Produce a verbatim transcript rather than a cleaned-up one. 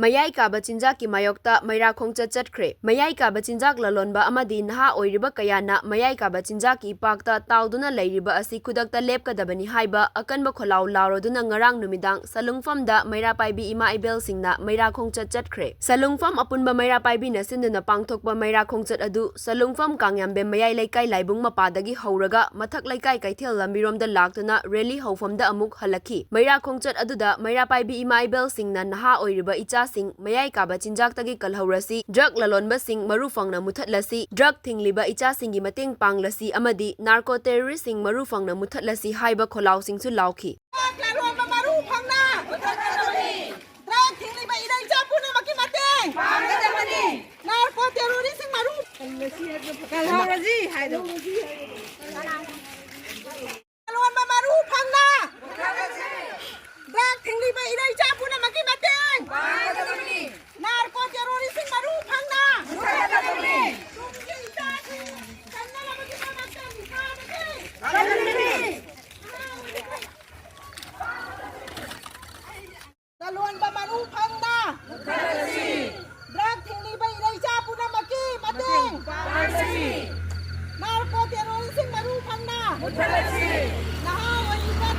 ꯃꯌꯥꯏ ꯀꯥꯕ ꯆꯤꯟꯖꯥꯛꯀꯤ ꯃꯥꯌꯣꯛꯇ ꯃꯩꯔꯥ ꯈꯣꯡꯆꯠ ꯆꯠꯈ꯭ꯔꯦ꯫ ꯃꯌꯥꯏ ꯀꯥꯕ ꯆꯤꯟꯖꯥꯛ ꯂꯂꯣꯟꯕ ꯑꯃꯗꯤ ꯅꯍꯥ ꯑꯣꯏꯔꯤꯕ ꯀꯌꯥꯅ ꯃꯌꯥꯏ ꯀꯥꯕ ꯆꯤꯟꯖꯥꯛꯀꯤ ꯏꯄꯥꯛꯇ ꯇꯥꯎꯗꯨꯅ ꯂꯩꯔꯤꯕ ꯑꯁꯤ ꯈꯨꯗꯛꯇ ꯂꯦꯞꯀꯗꯕꯅꯤ ꯍꯥꯏꯕ ꯑꯀꯟꯕ ꯈꯣꯜꯂꯥꯎ ꯂꯥꯎꯔꯗꯨꯅ ꯉꯔꯥꯡ ꯅꯨꯃꯤꯗꯥꯡ ꯁꯂꯨꯡꯐꯝꯗ ꯃꯩꯔꯥ ꯄꯥꯏꯕꯤ ꯏꯃꯥ ꯏꯕꯦꯜꯁꯤꯡꯅ ꯃꯩꯔꯥ ꯈꯣꯡꯆꯠ ꯆꯠꯈ꯭ꯔꯦ꯫ ꯁꯂꯨꯡꯐꯝ ꯑꯄꯨꯟꯕ ꯃꯩꯔꯥ ꯄꯥꯏꯕꯤꯅ ꯁꯤꯟꯗꯨꯅ ꯄꯥꯡꯊꯣꯛꯄ ꯃꯩꯔꯥ ꯈꯣꯡꯆꯠ ꯑꯗꯨ ꯁꯂꯨꯡꯐꯝ ꯀꯥꯡꯌꯥꯝꯕꯦꯝ ꯃꯌꯥꯏ ꯂꯩꯀꯥꯏ ꯂꯥꯏꯕꯨꯡ ꯃꯄꯥꯗꯒꯤ ꯍꯧꯔꯒ ꯃꯊꯛ ꯂꯩꯀꯥꯏ ꯀꯩꯊꯦꯜ ꯂꯝꯕꯤꯔꯣꯝꯗ ꯂꯥꯛꯇꯨꯅ ꯔꯦꯂꯤ ꯍꯧꯐꯝꯗ ꯑꯃꯨꯛ ꯍꯜꯂꯛꯈꯤ꯫ ꯃꯩꯔꯥ ꯈꯣꯡꯆꯠ ꯑꯗꯨꯗ ꯃꯩꯔꯥ ꯄꯥꯏꯕꯤ ꯏꯃꯥ ꯏꯕꯦꯜꯁꯤꯡꯅ ꯅꯍꯥ ꯑꯣꯏꯔꯤꯕ ꯏꯆꯥꯁꯤꯡ ꯃꯌꯥꯏ ꯀꯥꯕ ꯆꯤꯟꯖꯥꯛꯇꯒꯤ ꯀꯜꯍꯧꯔꯁꯤ, ꯗ꯭ꯔꯒ ꯂꯂꯣꯟꯕꯁꯤꯡ ꯃꯔꯨ ꯐꯪꯅ ꯃꯨꯊꯠꯂꯁꯤ, ꯗ꯭ꯔꯒ ꯊꯤꯡꯂꯤꯕ ꯏꯆꯥꯁꯤꯡꯒꯤ ꯃꯇꯦꯡ ꯄꯥꯡꯂꯁꯤ ꯑꯃꯗꯤ ꯅꯥꯔꯀꯣ ꯇꯦꯔꯣꯔꯤꯁꯁꯤꯡ ꯃꯔꯨ ꯐꯪꯅ ꯃꯨꯊꯠꯂꯁꯤ ꯍꯥꯏꯕ ꯈꯣꯜꯂꯥꯎꯁꯤꯡꯁꯨ ꯂꯥꯎꯈꯤ꯫ ꯂꯂꯣꯟꯕ ꯃꯔꯨ ꯐꯪꯅ ꯃꯨꯊꯠꯀꯗꯕꯅꯤ꯫ ꯗ꯭ꯔꯒ ꯊꯤꯡꯂꯤꯕ ꯏꯔꯩꯆꯥ ꯄꯨꯝꯅꯃꯛꯀꯤ ꯃꯇꯦꯡ ꯄꯥꯡꯒꯗꯕꯅꯤ꯫ ꯅꯥꯔꯀꯣ ꯇꯦꯔꯣꯔꯤꯁꯁꯤꯡ ꯃꯔꯨ ꯀꯜꯍꯧꯔꯁꯤ ꯍꯥꯏꯗꯣ꯫ ꯂꯂꯣꯟꯕ ꯃꯔꯨ ꯐꯪꯅ ꯗ꯭ꯔꯒ ꯊꯤꯡꯂꯤꯕ ꯏꯔꯩꯆꯥ ꯄꯨꯝꯅꯃꯛꯀꯤ ꯃꯇꯦꯡ ꯄꯥꯡꯒꯗꯕꯅꯤ꯫ ꯅꯥꯔꯀꯣ ꯇꯦꯔꯣꯔꯤꯁꯁꯤꯡ ꯃꯔꯨ ꯐꯪꯅ ꯃꯨꯊꯠꯀꯗꯕꯅꯤ꯫ ꯇꯨꯡꯒꯤ ꯏꯆꯥꯁꯤꯡ ꯀꯟꯅꯅꯕꯒꯤꯗꯃꯛꯇ ꯅꯤꯡꯊꯥꯗꯒꯤ ꯀꯟꯒꯅꯤ꯫ ꯂꯂꯣꯟꯕ ꯃꯔꯨ ꯐꯪꯅ ꯗ꯭ꯔꯒ ꯊꯤꯡꯂꯤꯕ ꯏꯔꯩꯆꯥ ꯄꯨꯝꯅꯃꯛꯀꯤ ꯃꯇꯦꯡ ꯄꯥꯡꯁꯤ꯫ ꯅꯥꯔꯀꯣ ꯇꯦꯔꯣꯔꯤꯁꯁꯤꯡ ꯃꯔꯨ ꯐꯪꯅ ꯅꯍꯥ ꯑꯣꯏꯔꯤꯕ